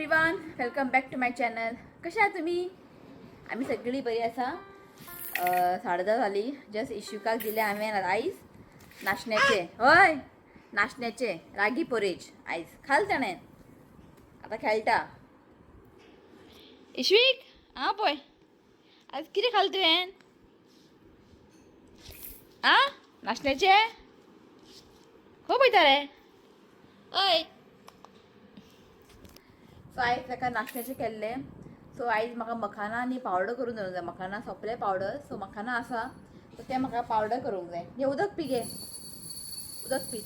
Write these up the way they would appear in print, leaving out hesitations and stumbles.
Everyone, welcome back to my channel. कशा आहात तुम्ही? आम्ही सगळी बरी आसा. 10:30 जाली. जस्ट इशुकाक दिले हांवें आयज नाशण्याचे. हय, नाशण्याचे रागी पोरेज आयज खाल ताणें. आतां खेळटा. इश्वीक, आं पळय, आज कितें खाल तुवें? आं, नाशण्याचे खंय पळयता रे? हय, सो आयज ताका नाशण्याचें केल्लें. सो आयज म्हाका मखाना आनी पावडर करून दवरूंक जाय. मखाना सोंपले पावडर, सो मखाना आसा, सो तें म्हाका पावडर करूंक जाय. हे उदक पी गे, उदक पी.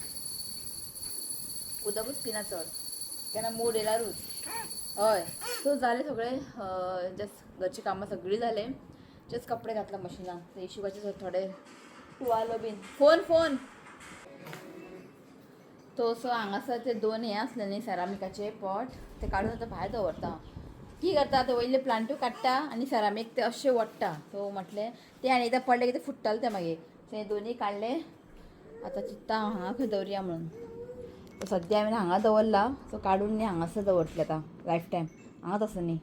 उदकूच पिना चड, केन्ना मूड येयल्यारूच. हय, सो जालें सगळें. जस्ट घरची कामां सगळीं जालें. जस्ट कपडे घातला मशिनान. इशुकाचे थोडे तुवालो बीन. फोन फोन तो. सो हांगासर ते दोन हे आसले न्ही सेरामिकाचे पॉट, ते काडून आतां भायर दवरता. की करता ते वयले प्लांटू काडटा आनी सेरामीक ते अशे ओडटा. सो म्हटलें ते आनी एकदां पडले की ते फुट्टले ते मागीर. सो हे दोनूय काडले. आतां चिंत्ता हांव हांगा खंय दवरया म्हणून. सो सद्या हांवें हांगा दवरला. सो काडून न्ही हांगासर दवरतले आतां लायफ टायम हांगाच आसा न्ही.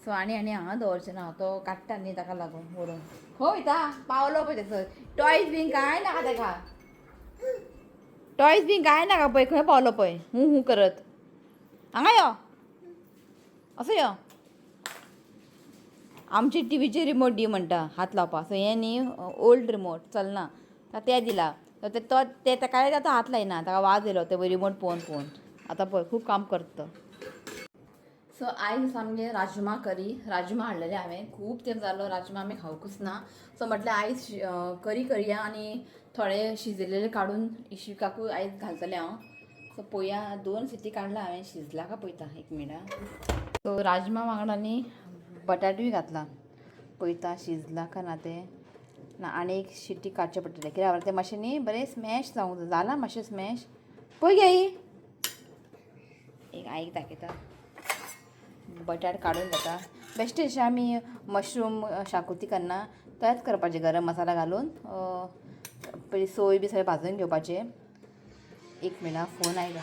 सो आनी आनी हांगा दवरचें ना, तो काडटा न्ही ताका लागून व्हरून. खंय वयता? पावलो पळय थंयसर. टॉयज बीन कांय नाका ताका, टॉयज बीन कांय नाका. पळय खंय पावलो पळय, हूं हूं करत. हांगा यो, असो यो. आमचे टिवीचे रिमोट दी म्हणटा हात लावपाक. सो हें न्ही ओल्ड रिमोट, चलना. तें दिला ते तो ते ताकाय आतां हात लायना. ताका वाज येयलो ते रिमोट पळोवन पळोवन. आतां पळय खूब काम करता तो. सो आयज आमगे राजमा करी. राजमा हाडलेले हांवें. खूब तेंप जालो राजमा आमी खावंकूच ना. सो म्हटलें आयज करी करया आनी थोडे शिजयलेले काडून इशिकाकूय आयज घालतलें हांव. सो पळोवया, दोन सिटी काडला हांवें, शिजला काय पळयता एक मिनट. सो राजमा वांगडा न्ही बटाटूय घातला. पळयता शिजला काय ना तें. ना, आनी एक शिटी काडचें पडटलें, कित्याक तें मातशें न्ही बरें स्मॅश जावंक जाय. जालां मातशें स्मॅश. पळय गे आई, एक आईक दाखयता. बटाट काडून घेता. बेश्टे अशें आमी मशरूम शाकुती करना तशेंच करपाचें. गरम मसाला घालून पयलीं सोय बी सगळें भाजून घेवपाचें. एक मिनट, फोन आयला.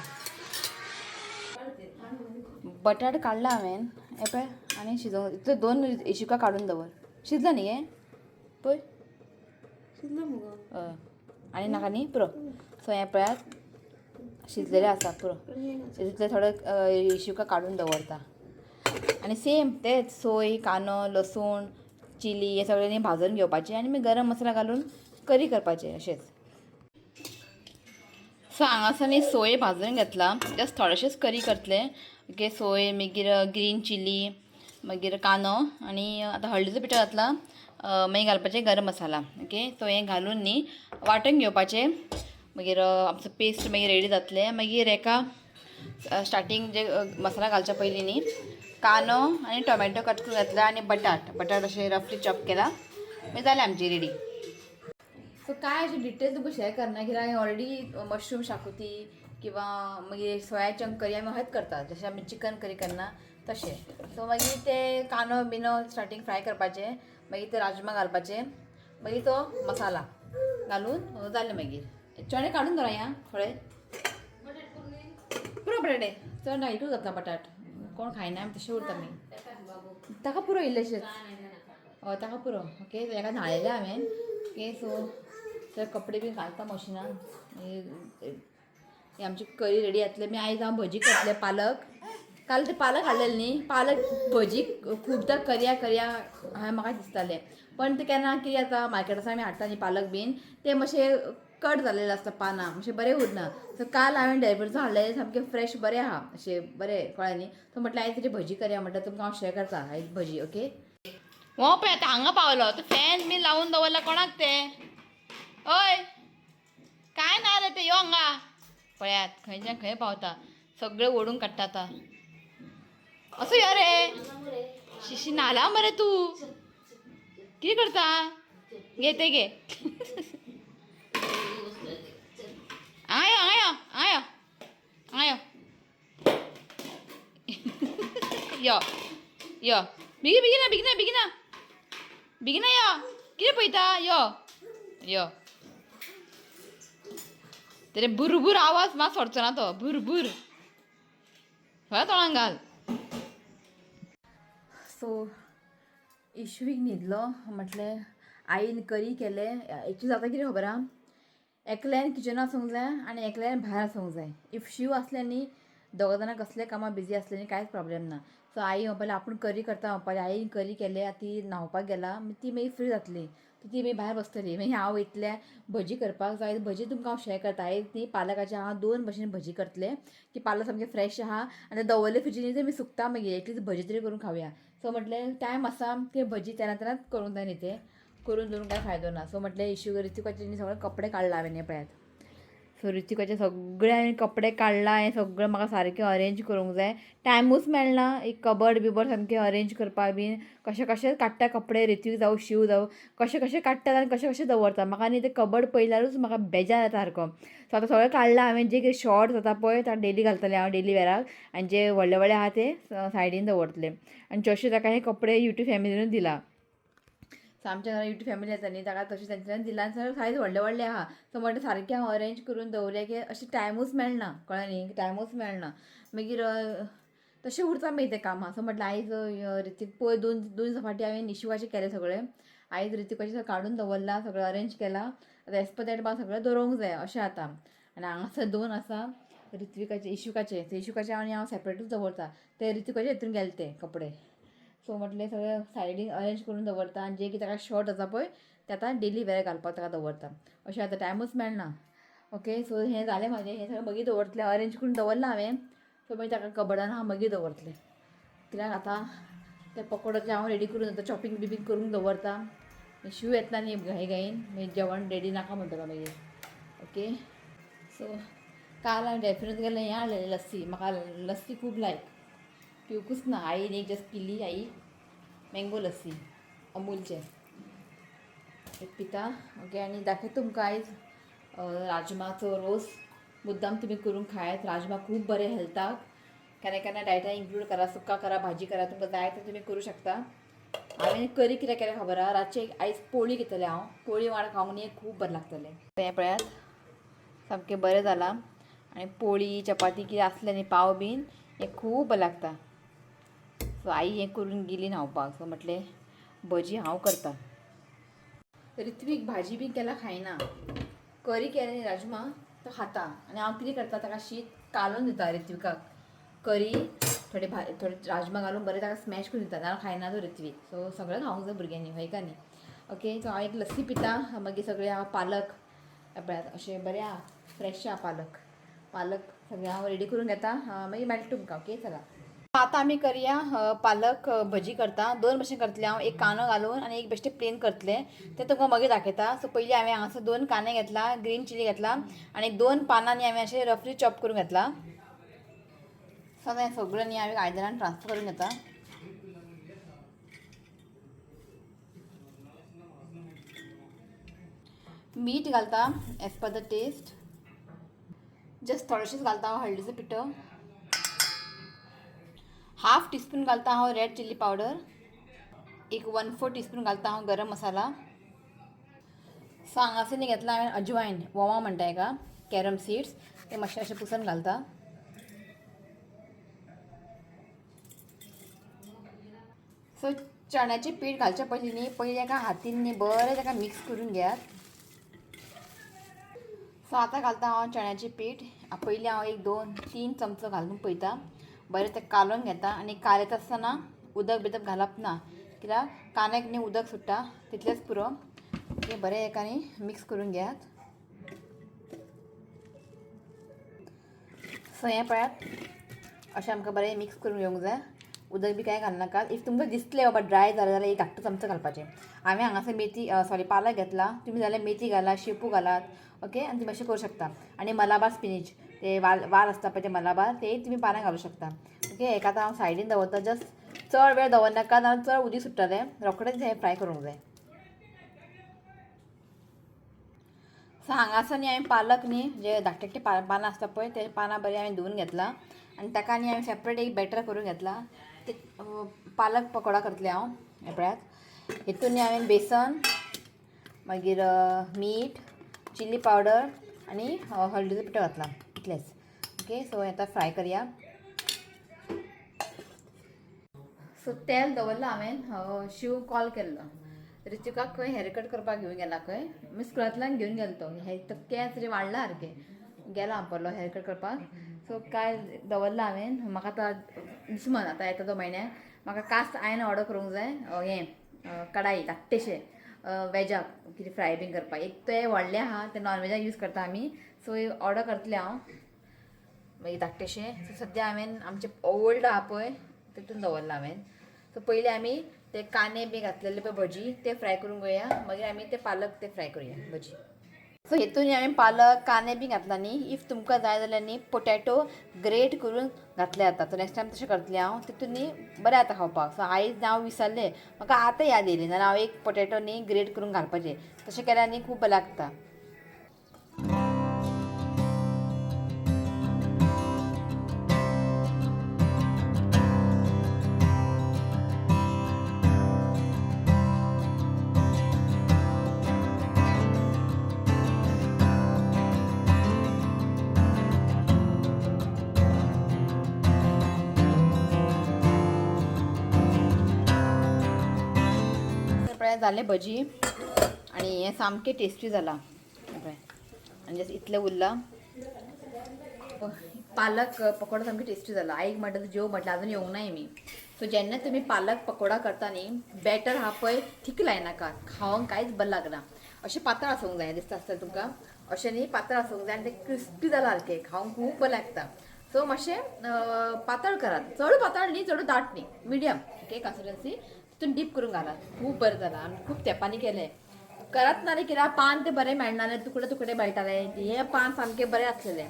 बटाट काडला हांवें, हें पळय. आनी शिजोवंक इतले दोन इशिका काडून दवर. शिजला न्ही हें? पळय. शिजलो मुगो. हय, आनी नाका न्ही, पुरो. सो हें पळयात, शिजलेलें आसा, पुरो. तितले थोडे इशिका काडून दवरता. आनी सेम तेच सोय, कांदो, लसूण, चिली हे सगळें न्ही भाजून घेवपाचें आनी मागीर गरम मसाला घालून करी करपाचें अशेंच. सो हांगासर न्ही सोय भाजून घेतला. जस्ट थोडेशेच करी करतले. ओके, सोय, मागीर ग्रीन चिली, मागीर कांदो आनी आतां हळदीचो पिठो घातला. मागीर घालपाचें गरम मसाला. ओके, सो हें घालून न्ही वांटून घेवपाचें. मागीर आमचो पेस्ट मागीर रेडी जातलें. मागीर हेका स्टार्टींग जे मसाला घालच्या पयलीं न्ही कांदो आनी टोमॅटो कट करून घातला आनी बटाट, बटाट अशें रफली चॉप केला. मागीर जालें आमची रेडी. सो काय अशें डिटेल्स तुमकां शेअर करना, कित्याक हांवें ऑलरेडी मशरूम शाकुती किंवा मागीर सोया चंक करी आमी हयच करतात, जशें आमी चिकन करी करना तशें. सो मागीर ते कांदो बिनो स्टार्टींग फ्राय करपाचें, मागीर ते राजमा घालपाचे, मागीर तो मसाला घालून जालें. मागीर चणे काडून दवरया थोडे. पुरो बटाटे, चड ना, इतूच घातला. बटाट कोण खायना, आमी तशें उरता. मागीर ताका पुरो इल्लेशेच. हय, ताका पुरो. ओके, ताका न्हाळयलें हांवें. ओके, सो तर कपडे बी घालता मशिनान. मागीर ही आमची करी रेडी जातली. मागीर आयज हांव भजी करतलें. पालक, काल ते पालक हाडलेले न्ही, पालक भजी खूबदां करया करया हांवें, म्हाका दिसतालें, पण ते केन्ना कितें जाता, मार्केटासान आमी हाडटा न्ही पालक बीन, ते मातशे कट जाल्लेले आसता पानां, मातशें बरें उरना. सो काल हांवें डेलिवरीचो हाडलेले, सामकें फ्रेश बरें आहा, अशें बरें कळ्ळें न्ही. सो म्हटलें आयज तरी भजी करया. म्हणटा तुमकां हांव शेअर करता आयज भजी. ओके, हो पळय आतां हांगा पावलो तो. फॅन बी लावून दवरला कोणाक ते? हय, काय ना रे ते. यो हांगा, पळयात खंयच्यान खंय पावता. सगळें ओडून काडटा आतां. असो यो रे शिशी, न्हाला मरे तूं. कितें करता? घे ते घे. हांगा यो, हांगा यो, हांगा यो, हांगा यो. यो यो, बेगीन बेगीन, बेगीन बेगीन बेगीन यो. कितें पळयता? यो यो. तेरे बुरबुर आवाज मात सोडचो ना तो. बुरबुर. सगळ्या तोंडान घाल. सो इशवीक न्हिदलो म्हटलें आईन करी केलें. एक्चुली जाता कितें खबर आहा, एकल्यान किचनान आसूंक जाय आनी एकल्यान भायर आसूंक जाय. If Shiv आसलें न्ही, दोगां जाणां कसले कामां बिजी आसले न्ही, कांयच प्रॉब्लेम ना. सो आई म्हणपाक आपूण करी करता म्हणपाक, आईन करी केले, आतां ती न्हांवपाक गेला, ती मागीर फ्री जातली, ती मागीर भायर बसतली. मागीर हांव वयतलें भजी करपाक. सो आयज भजी तुमकां हांव शेअर करता. आयज न्ही पालकाचे हांव 2 भशेन भजी करतलें, की पालक सामकें फ्रेश आहा आनी दवरले फ्रिजीन ते मागीर सुकता, मागीर एटलीस्ट भजी तरी करून खावया. सो म्हटलें टायम आसा की भजी तेन्ना तेन्नाच करूंक जाय न्ही, तें करून दवरून कांय फायदो ना. सो म्हटलें इशू ऋतिकाचे सगळे कपडे काडला हांवें, हें पळयात. सो ऋतिकाचे सगळे हांवें कपडे काडला, हें सगळें म्हाका सारकें अरेंज करूंक जाय. टायमूच मेळना, एक कबड बिबड सामकें अरेंज करपाक बीन. कशें कशें काडटा कपडे, ऋतिक जावं शिव जावं, कशें कशें काडटा आनी कशें कशें दवरता. म्हाका न्ही ते कबड पळयल्यारूच म्हाका बेजार येता सारको. सो आतां सगळें काडलां हांवें, जे कितें शॉर्ट्स आतां पळय ते डेली घालतलें हांव डेली वेराक, आनी जे व्हडले व्हडले आहा ते सायडीन दवरतलें. आनी जशें ताका हे कपडे यूट्यूब फॅमिलीनूच दिला. सो आमच्या घरा यूट्यूब फॅमिली आसा न्ही, ताका तशें तेंच्यांनी दिलां आनी सगळें सायज व्हडले व्हडले आहा. सो म्हणटा सारकें हांव अरेंज करून दवरलें की अशें टायमूच मेळना, कळ्ळें न्ही, टायमूच मेळना. मागीर तशें उरता मागीर तें कामां. सो म्हटलें आयज ऋतिक पळय दोन दिसां फाटीं हांवें निशिवाचें केलें सगळें, आयज ऋतिकाचें सगळें काडून दवरलां, सगळें अरेंज केलां. आतां एज पर that म्हाका सगळें दवरूंक जाय अशें आतां. आनी हांगासर 2 आसा ऋत्विकाचे, इशुकाचे. ते इशुकाचे आनी हांव सेपरेटूच दवरता, ते ऋतिकाचे हितून गेले ते कपडे. सो म्हटलें सगळें सायडीन अरेंज करून दवरता आनी जे कितें ताका शर्ट आसा पळय ते आतां डेली वेर घालपाक ताका दवरता. अशें आतां टायमूच मेळना. ओके, सो हें जालें म्हाजें, हें सगळें मागीर दवरतलें, अरेंज करून दवरलां हांवें. सो मागीर ताका कबडान हांव मागीर दवरतलें, कित्याक आतां ते पकोड्याचें हांव रेडी करून दवरता, चॉपिंग बिपिंग करून दवरता. शिव येतना न्ही घाई घाईन, मागीर जेवण रेडी नाका म्हणटलो मागीर. ओके, सो काल हांवें डेफिनेट गेलें हें हाडलेलें लस्सी. म्हाका लस्सी खूब लायक, पिवकूच ना. आईन एक जस्ट पिली, आई मँगो लस्सी अमूलचें एक पिता. ओके, आनी दाखयता तुमकां आयज राजमाचो रोस. मुद्दाम तुमी करून खायात, राजमा खूब बरे हेल्थाक. केन्ना केन्ना डायटान इन्क्लूड करा, सुक्का करा, भाजी करा, तुमकां जाय ते तुमी करूं शकता. हांवें करी कितें केलें खबर आहा, रातचें आयज पोळी घेतलें हांव, पोळी वांगडा खावंक न्ही खूब बरें लागतलें. तें पळयात सामकें बरें जालां. आनी पोळी चपाती कितें आसलें न्ही पाव बीन, हें खूब बरें लागता. सो आई हें करून गेली न्हांवपाक. सो म्हटलें भजी हांव करता. ऋत्वीक भाजी बी केल्यार खायना, करी केली न्ही राजमा तो खाता. आनी हांव कितें करता, ताका शीत कालोवन दिता ऋत्विकाक, करी थोडे थोडे राजमा घालून बरें ताका स्मॅश करून दिता, नाजाल्यार खायना तो ऋत्वीक. सो सगळें खावंक जाय भुरग्यांनी, हय का न्ही. ओके, सो हांव एक लस्सी पिता, मागीर सगळें हांव पालक पळयात अशें बरें आहा, फ्रेश आहा पालक. पालक सगळें हांव रेडी करून घेता, मागीर मेळटा तुमकां. ओके, चला आतां आमी करया पालक भजी करता. 2 भशेन करतलें हांव, एक कांदो घालून आनी एक बेश्टें प्लेन करतलें, तें तुमकां मागीर दाखयता. सो पयलीं हांवें हांगासर 2 कांदे घेतला, ग्रीन चिली घेतला आनी 2 पानां न्ही हांवें अशें रफली चॉप करून घेतला. सो आतां हें सगळें न्ही हांवें आयदनान ट्रान्सफर करून घेता. मीठ घालता as per the taste, just थोडेशेंच घालता हांव हळदीचो पिठो, हाफ टीस्पून घालता हांव रेड चिली पावडर, एक 1/4 टीस्पून घालता हांव गरम मसाला. सो हांगासर न्ही घेतला हांवें अजवायन, वोवा म्हणटा हेका, कॅरम सीड्स, ते मातशें अशें पुसून घालता. सो चण्याचें पीठ घालचे पयलीं न्ही पयलीं एका हातीन न्ही बरें ताका मिक्स करून घेयात. सो आतां घालता हांव चण्याचें पीठ. पयलीं हांव 1 2 3 चमचो घालून पळयता, बरें तें कालोवन घेता. आनी कालयता आसतना उदक बिदक घालप ना, कित्याक कांद्याक न्ही उदक सुट्टा, तितलेंच पुरो. ओके, बरें एका न्ही मिक्स करून घेयात. सो हें पळयात अशें आमकां बरें मिक्स करून घेवंक जाय, उदक बी कांय घालनाका. If तुमकां दिसलें बाबा ड्राय जालें जाल्यार एक धाकटो चमचो घालपाचें. हांवें हांगासर मेथी सॉरी पालक घेतला, तुमी जाल्यार मेथी घाला, शेपू घालात. ओके, आनी तुमी अशें करूं शकता. आनी मलाबार स्पिनीच ते वाल वाल आसता पळय ते मलाबार, ते तुमी पानां घालूं शकता. ओके, हेका आतां हांव सायडीन दवरता, जस्ट चड वेळ दवरनाका, नाजाल्यार चड उदीक सुट्टलें, रोखडेंच हें फ्राय करूंक जाय. सो हांगासर न्ही हांवें पालक न्ही जे धाकटे धाकटे पानां आसता पळय ते पानां बरें हांवें धुवन घेतला आनी ताका न्ही हांवें सेपरेट एक बॅटर करून घेतला. ते पालक पकोडा करतलें हांव. हें पळयात, हितून न्ही हांवें बेसन, मागीर मीठ, चिली पावडर आनी हळदीचो पिठो घातला, इतलेंच. ओके, सो आतां फ्राय करया. सो तेल दवरलां हांवें. शिव कॉल केल्लो, रिचिकाक खंय हेअर कट करपाक घेवन गेला खंय. मी स्कुलांतल्यान घेवन गेलो तो. हे तो केंस रे वाडला सारके, गेला हांव हेअर कट करपाक. सो काय दवरलां हांवें. म्हाका आतां दुस्मान आतां येता तो म्हयन्याक म्हाका कास्ट आयन ऑर्डर करूंक जाय. हें कडाई धाकटेशें वेजाक कितें फ्राय बीन करपाक. एक ते व्हडलें आहा, ते नॉन वेजाक यूज करता आमी. सो ऑर्डर करतले हांव मागीर धाकटेशें. सो सद्या हांवें आमचें ओल्ड आहा पळय तितून दवरलां हांवें. सो पयलीं आमी ते कांदे बी घातलेले पळय भजी ते फ्राय करूंक घेवया, मागीर आमी ते पालक ते फ्राय करुया भजी. सो हितून हांवें पालक कांदे बी घातला न्ही. If तुमकां जाय जाल्यार न्ही पोटॅटो ग्रेट करून घातले जाता. सो नेक्स्ट टायम तशें करतलें हांव, तितून न्ही बरें जाता खावपाक. सो आयज हांव विसरलें, म्हाका आतां याद येयली, नाल्यार हांव एक पोटॅटो न्ही ग्रेट करून घालपाचें. तशें केल्यार न्ही खूब बरें लागता. तर पळय जालें भजी आनी हें सामकें टेस्टी जालां पळय. आनी जस्ट इतलें उरलां. पालक पकोडा सामकें टेस्टी जाला. आईक म्हणटा जेव, म्हटल्यार अजून येवंक नाय मी. सो जेन्ना तुमी पालक पकोडा करता न्ही, बॅटर हा पळय थीक लायनाका, खावंक कांयच बरें लागना. अशें पातळ आसूंक जाय, दिसता आसतलें तुमकां, अशें न्ही पातळ आसूंक जाय आनी तें क्रिस्पी जालां सारकें, खावंक खूब बरें लागता. सो मातशें पातळ करात, चड पातळ न्ही, चड दाट न्ही, मिडियम ओके कन्सिस्टन्सी. तितून डीप करून घालात, खूब बरें जालां. आनी खूब तेंपांनी केलें करात ना रे, कित्याक पान तें बरें मेळनालें, तुकडे तुकडे मेळटाले. हें पान सामकें बरें आसलेलें.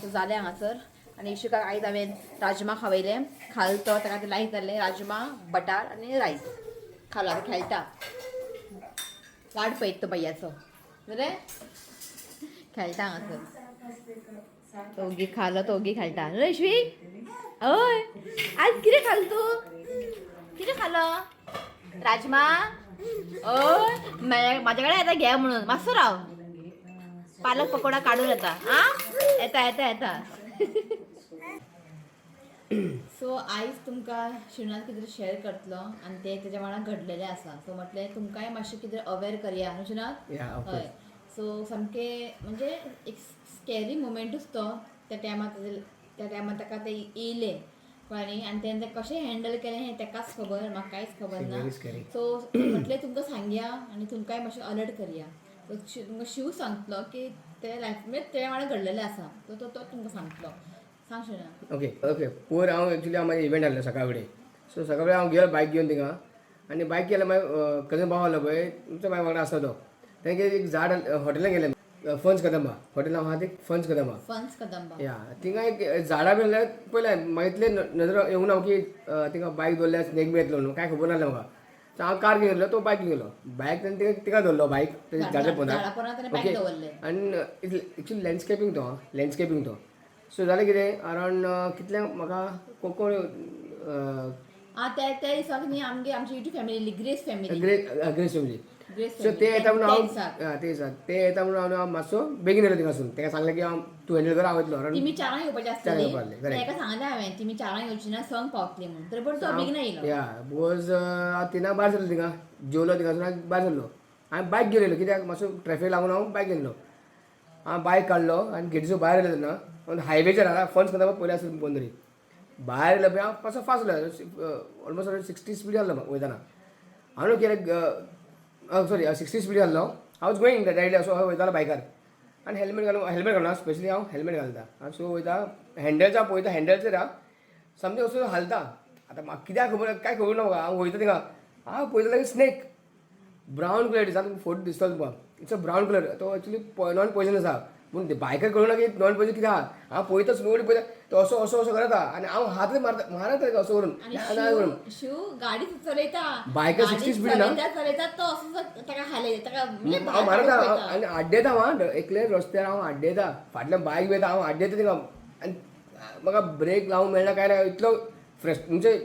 सो जालें हांगासर. आनी इशुकाक आयज हांवें राजमा खावयले, खाल तो ताका ते लायक जालें. राजमा बटार आनी रायस खालो, आतां खेळटा, वाट पळयत तो भैयाचो जालें खेळटा हांगासर. तो ओगी खालो, तो ओगी खेळटा. रश्वी हय, आज कितें खाल तूं? कितें खालो? राजमा? हय, म्हाजे कडेन येता घे म्हणून. मातसो राव, पालक पकोडा काडून येता. आं, येता येता येता. सो आयज तुमकां शिवनाथ कितें शेअर करतलो आनी ते तेज्या वांगडा घडलेलें आसा. सो म्हटलें तुमकांय मातशें कितें अवेर करया न्हू शिवनाथ? Yeah, of हय. course. सो सामकें म्हणजे एक स्कॅरी मुमेंटूच तो. त्या टायमार त्या टायमार ताका ते येयलें कळ्ळें न्ही, आनी तेणें तें कशें हँडल केलें हें ताकाच खबर, म्हाका कांयच खबर ना. Very scary. सो म्हटलें तुमकां सांगया आनी तुमकांय मातशें अलर्ट करया. सो तुमकां शिव सांगतलो की ते लायफ म्हणजे ते वांगडा घडलेलें आसा, तो तो तो तुमकां सांगतलो. सांग शिवना. ओके ओके पयर हांव एक्चुली हांव म्हाजें इव्हेंट आहलो सकाळ फुडें. सो सकाळ फुडें हांव गेलो बायक घेवन थिंगा आनी बायक गेलो, मागीर कजन भाव आहलो पळय तुमच्या बाय वांगडा आसता तो, तेंगे एक झाड हॉटेलान गेले, फन्स कदंबा हॉटेल आहा ते, फन्स कदंबा. फन्स कदंबा. या, थिंगा एक झाडां बी जाल्यार पयलें म्हाका इतलें नदर येवंक ना की थिंगा बायक दवरल्यार स्नेक बी येतलो म्हणून, कांय खबर नासलें म्हाका. सो हांव कार घेवन गेलो, तो बायक घेवन गेलो, बायक तेणें थिंगा दवरलो बायक झाडां पोंदा. झाडां पोंदा ताणें बायक ओके दवरलें. आनी एक्चुली लँडस्केपींग तो, लँडस्केपींग तो. सो जालें कितें, अरावंड कितल्यांक म्हाका कोण आं, त्या त्या दिसाक न्ही आमगे आमची YouTube family, grace family. Grace grace family. Grace. So ते येता म्हणून हांव दिसाक आं, ते दिसा ते येता म्हणून हांव मातसो बेगीन येयलो थिंगासून. ताका सांगलें की हांव तूं हँडल कर, हांव येतलो अरावंड तिमी चारांक येवपाची चारांक आसलेली. येवपाक आसली, correct. ताका सांगलें हांवें तिमी चारांक येवची ना, संक पावतली म्हणून, तरी पण तो बेगीन येयलो. या, because हांव तिनाक भायर सरलो थिंगा, जेवलो थिंगासून हांव भायर सरलो. हांवें बायक घेवन येयलो कित्याक मातसो ट्रॅफीक लागून हांव बायक घेवन येयलो. हांव बायक काडलो आनी गेटीचो भायर येयलो तेन्ना हायवेचेर आहा फन्स करता पयलीं आसता कोण तरी भायर येयलो पळय, हांव मातसो फास्ट उलयलो, ऑलमोस्ट अरावंड 60 स्पीड आहलो वयताना. हांव न्हू कितें, सॉरी, 60 स्पीड आहलो. हांव वॉज गोईंग डायरेक्टली असो वयतालो बायकार आनी हेल्मेट घालून, हेल्मेट घालून, स्पेशली हांव हेल्मेट घालता. हांव सो वयता, हँडलचा पळयता, हँडलचेर आहा सामकें असो हालता. आतां म्हाका कित्याक खबर, कांय खबर ना म्हाका. हांव वयता थिंगा, हांव पळयता जाल्यार स्नेक ब्रावन कलर दिसा, तुमकां फोटो दिसतलो तुमकां. It's a brown colour. तो एक्चुली नॉन पॉयजन आसा, पूण बायकार कळूं ना की नॉन पॉयजन कितें आहा. हांव पळयता, स्लोली पळयता, तो असो असो असो करता आनी हांव हात मारता मारता ताका असो करून आनी ना ना करून. शिव शिव गाडी चलयता. बायकार गाडी 60 speed ना? चलयता चलयता तो असो ताका हालयता ताका म्हणजे हांव मारता पळयता. आनी आड्डेता हांव एकले रस्त्यार, हांव आड्डेता, फाटल्यान बायक बी येता, हांव आड्डेता थिंगा आनी म्हाका ब्रेक लावंक मेळना काय ना. इतलो फ्रेश म्हणजे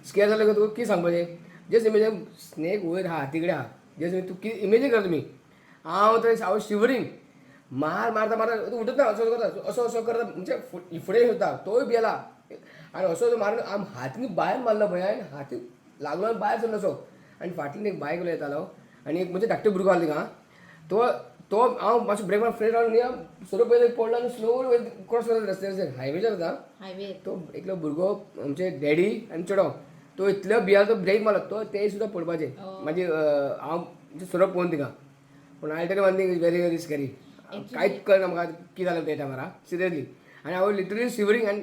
स्केर जालो की तुका कितें सांगपाचें. जस्ट इमेजीन स्नेक वयर आहा, तिकडे आहा, जस्ट तूं कितें इमेजीन कर तुमी. हांव तर हांव शिवरींग, मार मारता मारता तूं उठत ना, असो करता, असो असो करता, म्हणजे फुडें वता, तोय भियेला. आनी असो मारून आम हातीन भायर मारलो पळय आनी हाती लागलो आनी भायर सरलो असो. आनी फाटल्यान एक बायक येतालो आनी एक म्हणजे धाकटो भुरगो आसलो थिंगा. तो तो हांव मातसो ब्रेक मारून फ्रेश रावलो न्ही, सोरो पयलीं पडलो आनी स्लो क्रॉस करता रस्त्यार, हायवेचेर आतां. हायवे. तो एकलो भुरगो, आमचे डॅडी आनी चेडो, तो इतलो भियालो, तो ब्रेक मारलो, तो ते सुद्दां पडपाचे. मागीर हांव म्हणजे सोरोप पळोवन थिंगा. पूण I tell one thing is very very scary. कांयच कळना म्हाका कितें जालें त्या टायमार सिरियसली. आनी हांव लिटरली शिवरींग आनी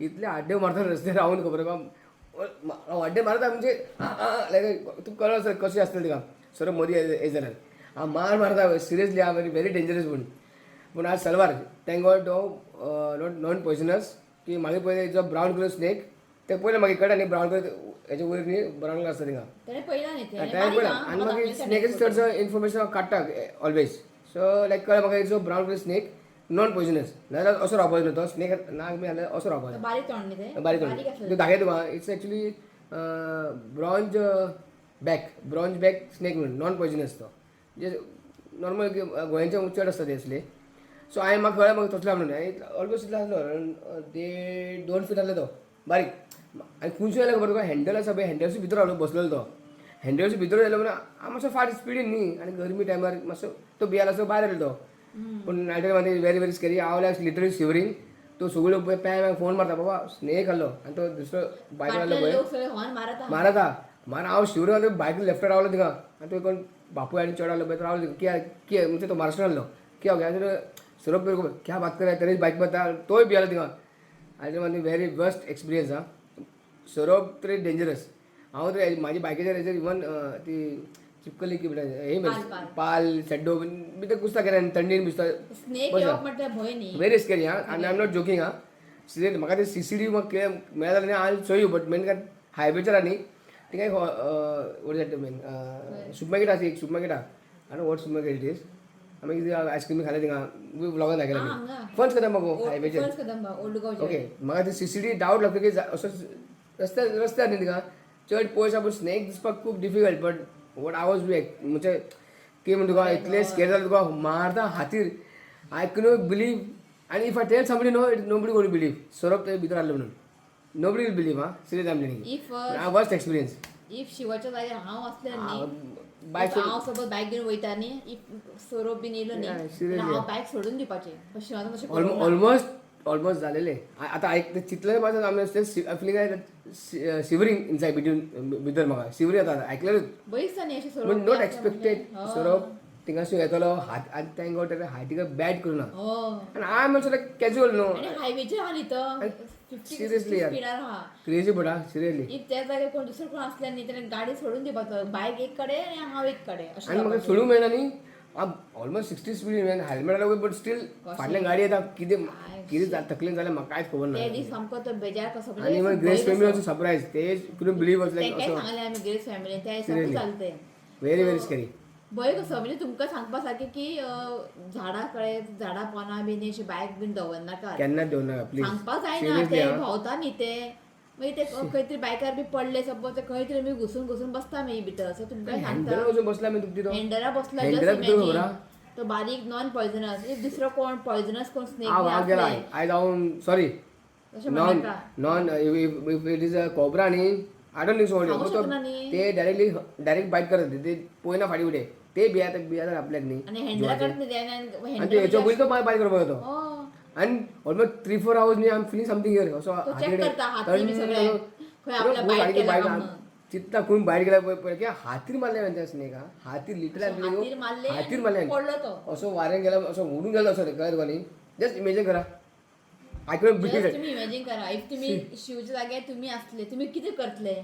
इतले आड्डे मारता रस्त्यार रावून, खबर हांव आड्डे मारता म्हणजे लायक तुका कळ्ळो सर कशें आसतलें तिका सोरोप मदीं येत जाल्यार हांव मार मारता सिरियसली. हांव व्हेरी व्हेरी डेंजरस पूण. पूण आज सलवार thank God तो not non poisonous की. मागीर पळयलें जो ब्रावन कलर स्नेक ते पयलें मागीर कळटा न्ही, ब्रावन कलर हेजे वयर न्ही ब्रावन कलर आसता थिंगा. तेणें पळयला न्ही तें. तें पळयलां आनी मागीर स्नेकाचें चडसो इन्फॉर्मेशन हांव काडटा ऑलवेज. सो लायक कळ्ळें म्हाका जो brown colour snake non poisonous, नाजाल्यार असो रावपाचो न्हू तो स्नेक नाक बी जाल्यार असो रावपाचो. बारीक तोंड न्ही तें. बारीक तोंड तूं दाखयता तुका. It's actually bronze back, bronze back snake म्हणून नॉन पॉयजनस तो, म्हणजे नॉर्मल गोंयांचे चड आसता ते असले. सो हांवें म्हाका कळ्ळें म्हाका तसलो म्हणून ऑलमोस्ट इतलो आसलो, अरावंड देड दोन फीट आसलो तो बारीक. आनी खुंयसून आयलो खबर तुका? हँडल आसा पळय, हँडल्सूय भितर रावलो बसलेलो तो. हँडल्स भितर येयलो म्हणून हांव मातसो फाट स्पिडीन न्ही आनी गरमी टायमार मातसो तो भियालो, असो भायर आयलो तो. पूण I tell very very scary. हांव लायक लिटरली शिवरींग. तो सगळ्यो पळय पॅ फोन मारता, बाबा स्नेक आसलो. आनी तो दुसरो बायक आसलो फाटल्यान पळय लोक सगळे हॉर्न मारत आहा. मारता मार. हांव शिवर बायक लेफ्ट रावलो थिंगा आनी तो कोण बापूय आनी चेडो आसलो पळय, तो रावलो थिंगा. किया किया म्हणजे तो महाराष्ट्रान आसलो. किया हो गया सोरोप, क्या बात कर तरी बायक मारता. तोय भियालो थिंगा. आनी मागीर व्हेरी वर्स्ट एक्सपिरियन्स हा. सोरोप तरी डेंजरस. हांव तर म्हाजी बायकीचेर हेजेर इवन ती चिपकली की म्हणटा हे पाल. पाल शेड्डो बी ते कुसता केन्ना थंडीन भिजता. स्नेक येवप म्हटल्यार भंय न्ही. व्हेरी स्केरी हा. आनी I am not joking हा, सिरियसली. म्हाका ते सीसीटीव्ही म्हाका कितें मेळ्ळा जाल्यार I show you. But main काय हायवेचेर आनी थिंगा एक what that main supermarket आसा, एक सुपर मार्केट आहा. I what supermarket it is. आमी कितें आयस्क्रीम खालें थिंगा व्लॉगान दाखयला. हांगा. फन्स कदंबा गो हायवेचेर. फर्स्ट कदंबा ओल्ड गोवचे. ओके, म्हाका ते सीसीटीव्ही डावट लागता की असो रस्त्यार रस्त्यार न्ही थिंगा चड पयस पूण स्नेक दिसपाक खूब difficult. But what I was बी म्हणजे की म्हणटा तुका इतलें स्केर जालें तुका मारता हातीर. I can believe. आनी if I tell somebody, no, it nobody gonna believe सोरोप ते भितर आसलो म्हणून. Nobody will believe. हा, serious I am telling. If worst experience. If शिवाच्या जाग्यार हांव असलें न्ही, बायक हांव सपोज बायक घेवन वयता न्ही, if सोरोप बीन येयलो न्ही Yeah, seriously. जाल्यार हांव बायक सोडून दिवपाचें. पण शिवान तशें करूंक ना. ऑलमोस्ट ऑलमोस्ट झालेले. आता ऐक चितलें पासून आमी फिलिंग शिवरींग इनसायड बिटवीन भितर म्हाका शिवरींग येता ऐकलें. भंय दिसता न्ही अशें सोरोप पूण बी not आसता एक्सपेक्टेड. म्हणजे. सोरोप थिंगासून येतलो हात आनी thank God ताका हातीक बॅट करूं ना. हय. आनी I am also like casual न्हू. आनी हायवेचेर आहा न्ही तो 50 seriously यार. स्पिडार आहा. क्रेजी बट हा, सिरियसली. If त्या जाग्यार कोण दुसरो कोण आसले न्ही जाल्यार गाडी सोडून दिवपाचो, बायक एक कडेन आनी हांव एक कडेन अशें आनी म्हाका जावपाचें. सोडूंक मेळना न्ही. हांव ऑलमोस्ट 60 स्पीड, हेल्मेट घालो बट स्टील फाटल्यान गाडी येता. कितें कितें तकलेन जालें म्हाका कांयच खबर ना. ते दीस सामको तो बेजार कसो आनी मागीर ग्रेस फॅमिली ऑल्सो सरप्रायज, ते कुडंट बिलीव लायक तेंकांय असो. सांगलें आमी ग्रेस फॅमिली त्या हिसाब चालते. Very very scary. भंय कसो म्हणजे तुमकां सांगपा सारकें की झाडां कडेन झाडां पोना बीन अशी बायक बीन दवरनाकात. केन्नाच दवर नाका प्लीज. सांगपाक जायना. सिरियसली. ते हा. भोंवता न्ही ते, मागीर ते खंय तरी बायकार बी पडले सपोज, ते खंय तरी आमी घुसून घुसून बसता मागीर भितर. सो तुमकां सांगता. हँडल वचून बसला मी तुमची तो. हँडला बसला. हँडला जस्ट भितर खबर इमॅजीन आहा. तो बारीक नॉन पॉयझनस, if दुसरो कोण पॉयझनस कोण स्नेक हांव हांव गेला आयज हांव सॉरी. तशें non म्हणनाका. Non if it is a cobra न्ही, I don't think so. सांगू शकना न्ही. ते डायरेक्टली डायरेक्ट बायट करत, ते पळयना फाटीं फुडें. ते भियाता भियाता आपल्याक न्ही. आनी हँडला कडेन आनी हँडल ते हेचो पयलीं तो बायट करपाक येतो. हो. आनी ऑलमोस्ट 3-4 आवर्स न्ही I am feeling something here असो. तो check करता हाती बी सगळे खंय आपल्या बायट केला काय म्हणून. चित्ता खून भायर गेला पळय की हातीर मारले त्या स्नेका, हातीर लिटरली. हातीर मारले हातीर आनी मारले. पडलो तो. असो वाऱ्यान गेला, असो उडून गेलो असो. कळ्ळें तुका न्ही? जस्ट इमेजीन करा, I can just believe. तुम्ही इमॅजिन करा, if तुम्ही शिवच्या जाग्यार तुम्ही असले, तुम्ही कितें करतले?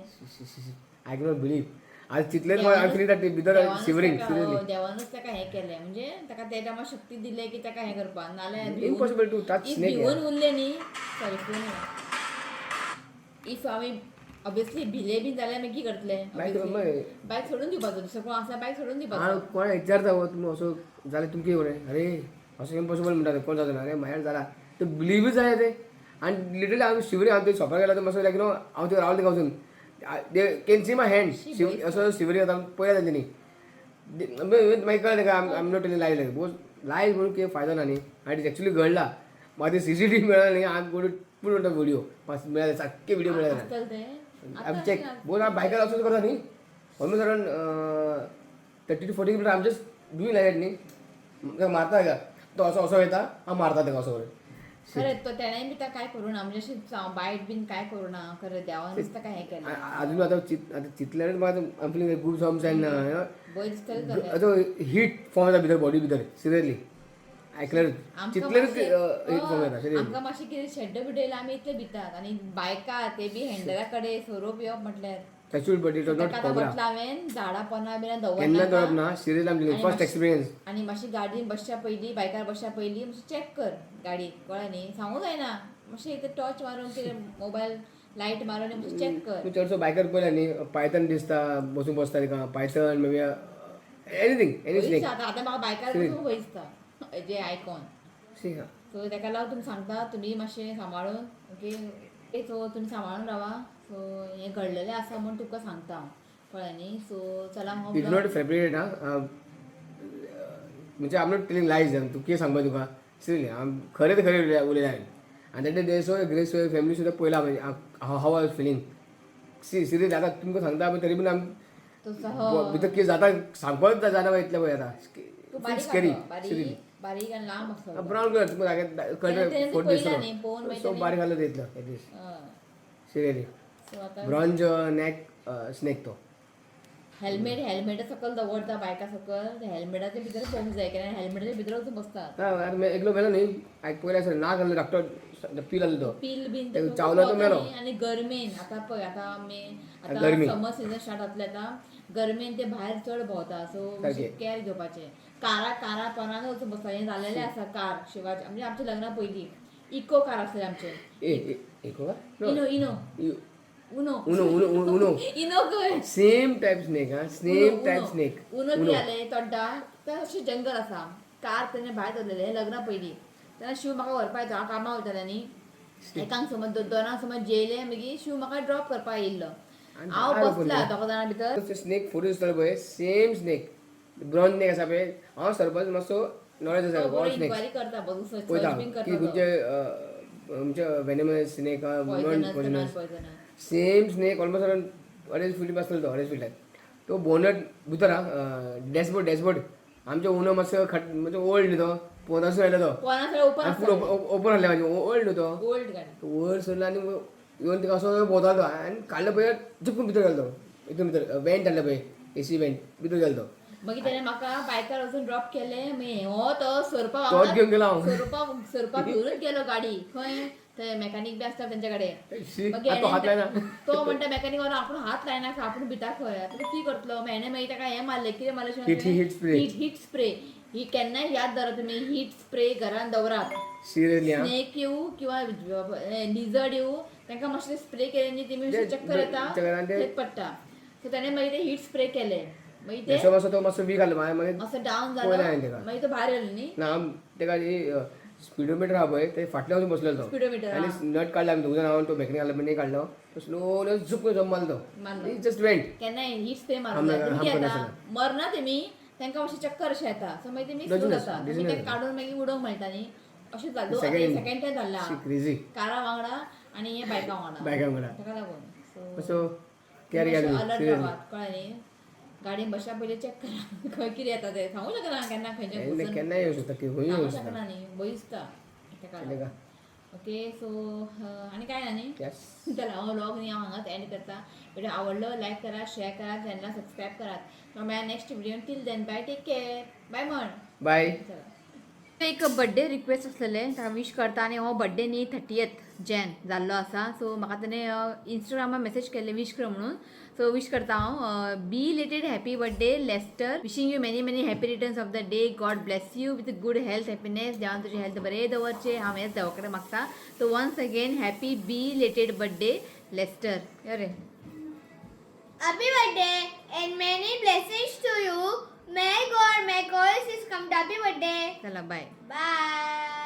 I cannot believe. आज चितलेच I feeling that भितर देवानच शिवरींग. ताका- सिरियसली. हो, देवानच ताका हें केलें, म्हणजे ताका त्या टायमार शक्ती दिले की ताका हें करपाक. नाल्यार impossible to touch if snake. भिवून उरले न्ही, सॉरी फोन, if आमी ऑब्वियसली भिले बी जाल्यार मागीर कितें करतले? बायक सोडून दिवपाचो, दुसरो कोण आसल्यार बायक सोडून दिवपाचो. हांव कोणा विचारता हो तुमी असो जाल्यार तुमकां कितें करें? अरे असो इम्पॉसिबल म्हणटा. कोण जाता ना? अरे म्हाज्यान जाला ते बिलीवूच जाय ते. आनी लिटरली हांव शिवरी, हांव ते शॉपार गेलो मातसो लायक न्हू हांव थंय रावलो थिंगा वचून, they can see my hand असो शिवरी जाता पळयता तेंच्यांनी. मागीर कळ्ळें ताका I am not telling lie. Like lie म्हणून कितें फायदो ना न्ही. आनी it actually घडला. म्हाका ते सीसीटीव्ही मेळ्ळा न्ही, I am go to पूण म्हणटा व्हिडिओ मेळ्ळे, सारके व्हिडिओ मेळ्ळे. आसतले ते. आमी चॅक बोल, हांव बायकार वचून करता न्ही, almost around 30 to 40 kilometre आमचे डुईंग लायक न्ही. ताका मारता का तो, असो असो येता, हांव मारता ताका असो करून. खरें तो तेणें बी काय करूं ना, म्हणजे अशें बायट बीन काय करूं ना. खरें देवान नुस्तें काय हें केलें. अजून आतां चित आतां चिंतल्यारूच म्हाका आम फिलींग गूज बम्स आनी बरें दिसतलें जाल्यार. आतां हीट फॉर्म जाता भितर, बॉडी भितर. सिरियसली आयकल्यारूच, चिंतल्यारूच हीट फॉर्म जाता सिरियसली. आमकां मातशें कितें शेड्डो बिड्डो येयल्यार आमी इतले भितात आनी बायकां ते बी हँडला कडेन सोरोप येवप म्हटल्यार. टचवूड, बट it not ताका आतां कोब्रा. म्हटलें हांवें, झाडां पोना बिना केन्ना दवरनाका. दवरप ना सिरियसली. आमची आनी फर्स्ट एक्सपिरियन्स. आनी मातशी गाडयेन बसच्या पयलीं, बायकार बसच्या पयलीं मातशें चॅक कर गाडी, कळ्ळें न्ही? सांगूं जायना, मातशें एक टॉर्च मारून कितें मोबायल लायट मारून मातशें चॅक कर. तूं चडसो बायकार पळयला न्ही, पायथन दिसता बसून बसता तिका, पायथन मागीर एनीथींग, एनी भंय स्नेक. दिसता आतां. आतां म्हाका बायकार बसूंक भंय दिसता जे आयकोन. सी. सो ताका लागून तुमी सांगता, तुमी मातशें सांबाळून, ओके? सो तुमी सांबाळून रावा. सो हें घडलेलें आसा म्हूण तुमकां सांगता हांव, कळ्ळें न्ही? सो चला हो it not fabricate. हा, म्हणजे आम not telling lies. तूं कितें सांगपा तुका, सिरियसली हांव खरें तें खरें उलयलें हांवें. आनी that day so grace family सुद्दां पळयला हांव I feeling C serious. आतां तुमकां सांगता पण तरी पूण आमी तो सह भितर कितें जाता सांगपाक जायना इतलें पळय आतां. तो बारीक स्केरी. आसा, बारीक बारीक आनी लांब आसता. ब्रावन कलर तुमकां दाखयता, कळटा. तेणें फोटो पळयला न्ही, पळोवन दिसलो मागीर सो बारीक आसलो तितलो एटलीस्ट. हय. सिरियसली. सो आतां ब्रॉन्ज नॅक स्नेक तो. हेल्मेट, हेल्मेटा सकल दवरता बायका सकल, हेल्मेटाच्या भितर पळोवंक जाय, कारण हेल्मेटाच्या भितर वचून बसतात. ना, आतां एकलो मेलो न्ही, आयक पयलें आसलें नाक आसलो धाकटो पील आसलो तो. पील बीन तेका ते चावलो तो मेलो. आनी गरमेन आतां पळय, आतां आमी आतां गरमी. समर सिजन स्टार्ट जातलें आतां, गरमेन ते भायर चड भोंवता. सो सारकें. केअर घेवपाचें. कारा कारा पोनान वचून बसता. हें जालेलें आसा कार शिवाजी, म्हणजे आमच्या लग्ना पयलीं इको कार आसलें आमचें. ए ए एको इनो, इनो, उनो. उनो, उनो, उनो. इनो खंय. सेम टायप स्नेक हा, सेम टायप स्नेक. उनो कितें जालें, तोड्डा तें अशें जंगल आसा, कार तेणें भायर दवरलेलें. लग्ना पयलीं तेन्ना शिव म्हाका व्हरपा येता, हांव कामां वयतालें न्ही. एकांक समज दोनांक समज जेयलें, मागीर शिव म्हाका ड्रॉप करपाक येयल्लो. आनी हांव दार बसला open. दोगा जाणां भितर. स्नेक फोटो दिसतालो पळय, सेम स्नेक ब्रॉन्ज स्नेक आसा पळय. हांव सरपंच मातसो नॉलेज आसा तो बरो ऑल स्नेक्स. इन्क्वायरी करता, बरो सर्च पळयता बीन की करता. खंयचे आमचे venomous snake, non poisonous, non poisonous. Poisonous. Same snake almost around अडेज फिटी आसतलो तो, अडेज फिटाक तो बोनट भितर हा डॅशबोर्ड, डॅशबोर्ड आमचो उनो मातसो खट मातसो ओल्ड न्ही तो, पोनासून आयलो तो. पोना सगळें ओपन. आनी फूल ओपन आसलें मातशें, ओल्ड न्ही तो. ओल्ड गाडी. वयर सरलो आनी येवन तिका असो भोंवतालो तो आनी काडलो पळय, झुपून भितर गेलो तो. हितून भितर वेंट आसलें पळय, एसी वेंट भितर गेलो तो. मागीर तेणें म्हाका बायकार वचून ड्रॉप केलें. मागीर हो तो सोरपा तोच घेवन गेलो हांव. सोरपा सोरपा घेवनूच गेलो गाडी खंय, थंय मेकॅनीक बी आसता तेंच्या कडेन. शी, मागीर आतां तो हात लायना. तो म्हणटा मेकॅनीक, आपूण हात लायना, आपूण भिता खंय, आतां कितें करतलो? मागीर हेणें मागीर ताका हें मारलें, कितें मारलें? Heat spray. Heat, heat spray. ही केन्नाय याद दवरा तुमी, हीट स्प्रे घरान दवरात. सिरियसली हा. स्नेक येवं किंवा लिझर्ड येवं, तांकां मातशें स्प्रे केलें न्ही, तेमी ते चक्कर येता, चक्कर आनी थंयच पडटा. सो ताणें मागीर ते हीट स्प्रे केले, मागीर ते मातसो मातसो तो मातसो वीक आसलो, मागीर मागीर मातसो डावन पळयलें हांवें जालो. ताका. मागीर तो भायर येयलो न्ही. ना, ताका स्पिडोमिटर आहा पळय, ते फाटल्यान वचून बसलेलो तो. स्पिडोमिटर. आनी नट काडला आमी दोग जाण, हांव तो मेकॅनीक आसलो पळय, काडलो तो स्लोली झुप जम मारलो. मारलो. तो जस्ट वेंट. केन्नाय हीट स्प्रे हाम मारूंक जाय. हाम कितें जाता, करनासतना. मरना तेमी, तांकां मातशें चक्कर अशें येता. सो मागीर तेमी स्लो Dizziness, जाता. मागीर dizziness. ते काडून मागीर उडोवंक मेळटा न्ही. अशें जालें सेकंड टायम जाल्लें शी क्रेजी. कारा वांगडा आनी हे बायकां वांगडा. बायकां वांगडा. ताका लागून सो सो केअर घ्या अलर्ट सिरियसली. रावात, कळ्ळें न्ही? गाडयेन बसच्या पयलीं चॅक करा खंय कितें येता तें. सांगूं शकना केन्ना खंयचें घुसून. केन्नाय येवं शकता, खंय येवं सांगूं शकता. शकना न्ही, भंय दिसता ताका कळ्ळें लागून. का? ओके, सो आनी काय ना न्ही? येस. चला, हो व्लॉग न्ही हांव हांगाच एंड करता. व्हिडिओ आवडलो लायक करा, शेअर करा, चॅनला सबस्क्राईब करात. मेळ्या next video. Till then bye, take care, bye म्हण. बाय. चला, एक बड्डे रिक्वेस्ट आसलेलें, ताका विश करता. आनी हो बड्डे न्ही 30 जॅन जाल्लो आसा. सो म्हाका तेणें इंस्टाग्रामार मेसेज केल्ले विश कर म्हणून. सो विश करता हांव. Belated happy birthday Lester, wishing you many many happy returns of the day. God bless you with good health, happiness. देवान तुजें हेल्थ बरें दवरचें, हांव हेंच देवा कडेन मागता. So once again happy belated birthday Lester. यो रे. Happy birthday and many blessings to you. May God make all this come. Happy birthday. चला, बाय. Bye.